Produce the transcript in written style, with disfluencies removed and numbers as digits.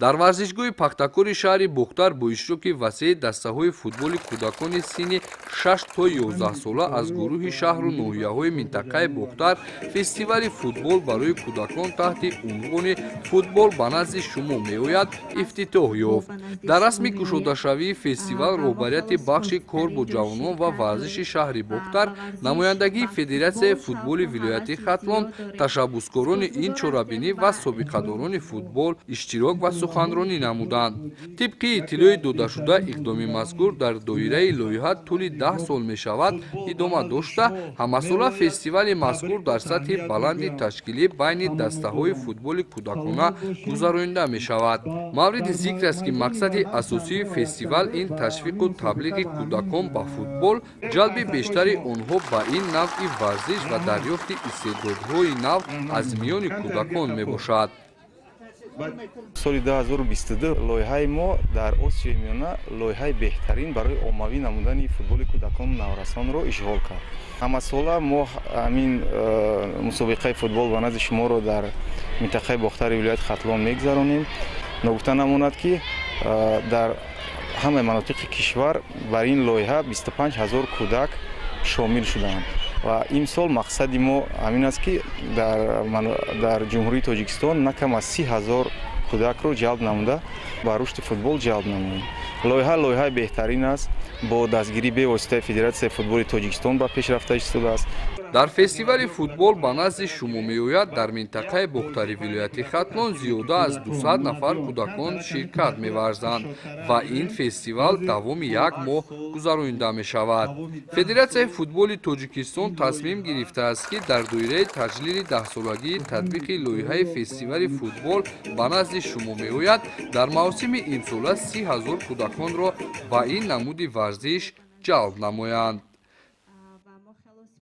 Дар варзишгоҳи Пахтакори шаҳри Бохтар бо иштироки васеи дастаҳои футболи кӯдакони синни 6 то 11 сола аз гурӯҳи шаҳру ноҳияҳои минтақаи Бохтар фестивали футбол барои кӯдакон таҳти унвони «Футбол ба назди шумо меояд» ифтитоҳ ёфт. Дар расми кушодашавии фестивал роҳбарияти бахши кор бо ҷавонон ва варзиши шаҳри Бохтар, намояндагии Федератсияи футболи вилояти Хатлон, ташаббускорони ин чорабинӣ ва собиқадорони футбол иштирок ва суханронӣ намуданд. Тибқи иттилои додашуда, иқдоми мазкур дар доираи лоиҳа тӯли 10 сол мешавад идома дошта, ҳамасола фестивали мазкур дар сатҳи баланди ташкилӣ байни дастаҳои футболи кӯдакона гузаронида мешавад. Мавриди зикр аст, ки мақсади асосии фестивал ин ташвиқу таблиғи кӯдакон ба футбол, ҷалби бештари онҳо ба ин навъи варзиш ва дарёфти истеъдодҳои нав аз миёни кӯдакон мебошад. Соли 2022 лоиҳаи мо дар Осиёи Миёна лоиҳаи беҳтарин барои оммавӣ намудани футболи кӯдакону наврасонро ишғол кард. Ҳамасола мо ҳамин мусобиқаи «Футбол ба назди шуморо» дар минтақаи Бохтари вилояти Хатлон мегузаронем. Ногуфта намонад, ки дар ҳамаи манотиқи кишвар бар ин лоиҳа 25 ҳазор кӯдак шомил шудаанд ва имсол мақсади мо ҳамин аст, ки дар Ҷумҳурии Тоҷикистон на кам аз 30 000 кӯдакро ҷалб намуда, ба рушди футбол ҷалб намоем. Лоиҳа лоиҳаи беҳтарин аст, бо дастгирии бевоситаи Федератсияи футболи Тоҷикистон ба пеш рафта истодааст. Дар фестивали «Футбол ба назди шумо меояд» дар минтақаи Бохтари вилояти Хатлон зиёда аз 200 нафар кӯдакон ширкат меварзанд ва ин фестивал давоми як моҳ гузаронида мешавад. Федератсияи футболи Тоҷикистон тасмим гирифтааст, ки дар доираи таҷлили 10-солагии татбиқи лоиҳаи фестивали «Футбол ба назди шумо меояд» дар мавсими имсола 30 000 кӯдаконро ба ин намуди варзиш ҷалб намоянд.